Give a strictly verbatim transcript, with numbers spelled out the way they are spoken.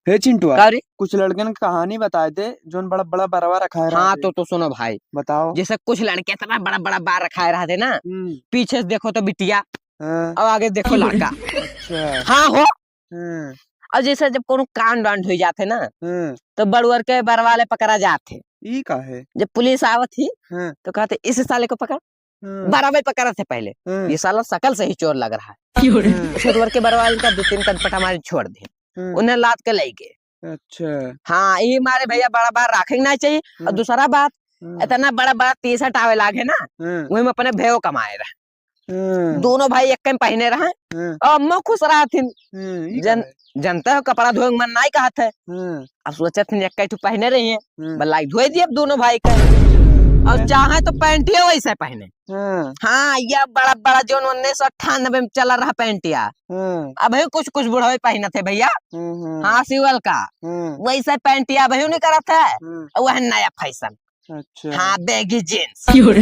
हे चिंटुआ, का रे? कुछ लड़कन के कहानी बताए दे, जोन बड़ा बड़ा बरवा रखाए हाँ, रहते। तो, तो सुनो भाई। बताओ। जैसे कुछ लड़के इतना बड़ा बड़ा बार रखाए रहते ना, हम्म। पीछे से देखो तो बिटिया, हाँ। और आगे देखो लड़का। अच्छा। हाँ हो। हाँ। और जैसे जब कोनो कांड वांड हो जाते ना, हाँ। तो बड़ुअर के बरवा ले पकड़ा जाते। ई का है? जब पुलिस आवत ही, हाँ। तो कहते, "इस साले को पकड़।" हाँ। बरवा पकड़ा थे पहले। हाँ। ये साला शकल से ही चोर लग रहा है। हाँ। छोटवर के बरवा इनका दो तीन कनपटा मारी छोड़ दे। हाँ। उन्हें लाद के ले गए। अच्छा। हाँ, ये मारे भैया बड़ा बार रखे ना चाहिए। और हाँ। दूसरा बात, हाँ। इतना बड़ा बड़ा टी शर्ट आवे लागे ना, हाँ। वही में अपने भेव कमाए रहे। हाँ। दोनों भाई एक में पहने रहे। हाँ। और अम्मा खुश रहथिन। हाँ, ई जन-, का है? जनता हो, कपड़ा धोए के मन नाई कहत है। हाँ। अब सोचत हन, एक ही ठो पहने रही है, हाँ। बल्लाई धोए दिए अब दोनों भाई का। और हाँ। चाहे तो पैंटिया वैसे पहने। हाँ। हाँ, ये बड़ा बड़ा जोन उन्नीस सौ अट्ठानबे में चला रहा पैंटिया। हाँ। अबही कुछ कुछ बुढ़वे पहनत है भैया। हाँ, हाँ। हाँ, सिवल का। हाँ। वैसे पैंटिया अबही नहीं करत है। हाँ। और वह नया फैशन। अच्छा। हाँ, baggy jeans। क्यों रे?